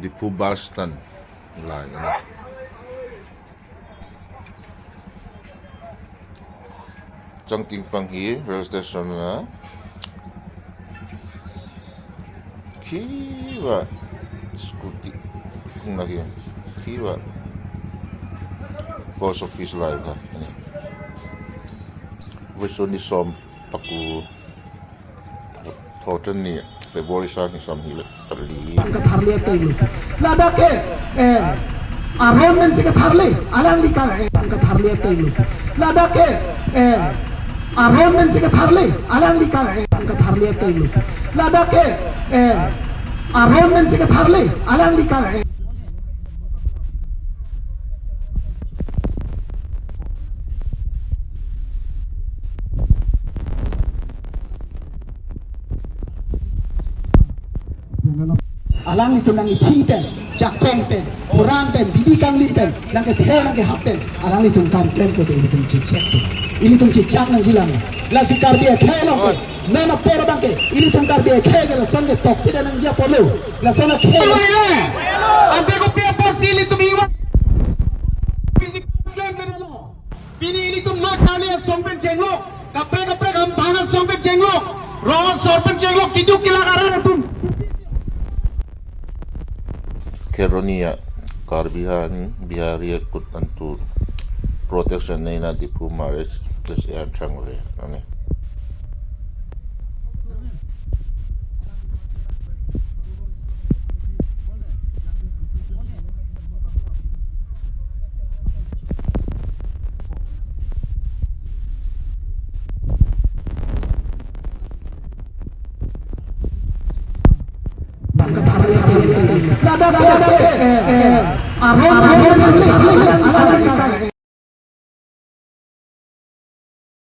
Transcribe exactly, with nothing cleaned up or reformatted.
Diphu bus stand. Lai, ano. Changting panghi rail station na. Kiva scooty. Kung lagi. Kiva post office lai ha. Ini. Wisuni som paku. Thoten ni February sang ni som hile. Li. Tangka tharli ateng lo. Ladak ke, eh, aron men si ke tharli, alangli kar, eh, tangka tharli ateng lo. Ladak ke, eh, aron men si ke tharli, alangli kar, eh, tangka tharli ateng lo. Ladak ke, eh, aron men si ke tharli, alangli kar, eh. Alanglitum nangkithi pen, jakong pen, phuran pen, bibi kangli pen, nangkethe nangkehap pen, alanglitum kam klem ko de ilitum chechak pen. Ilitum chechak nangjilang. Lasi Karbi akhei along pen, non apor abang ke, ilitum Karbi akhei ke lason ke tokpida nangji apotlo. Lason akhei. Ante kopi apotsi ilitum iwa. Pisi kam klem pen lo. Pini ilitum non kali asong pen chenglok, kaprek kaprek amphan asong pen chenglok, rong asor pen chenglok, kiduk kilak aran atum. Kheroni a Karbi han Bihari akut antu protection nei na Diphu marriage plus an chang re ane.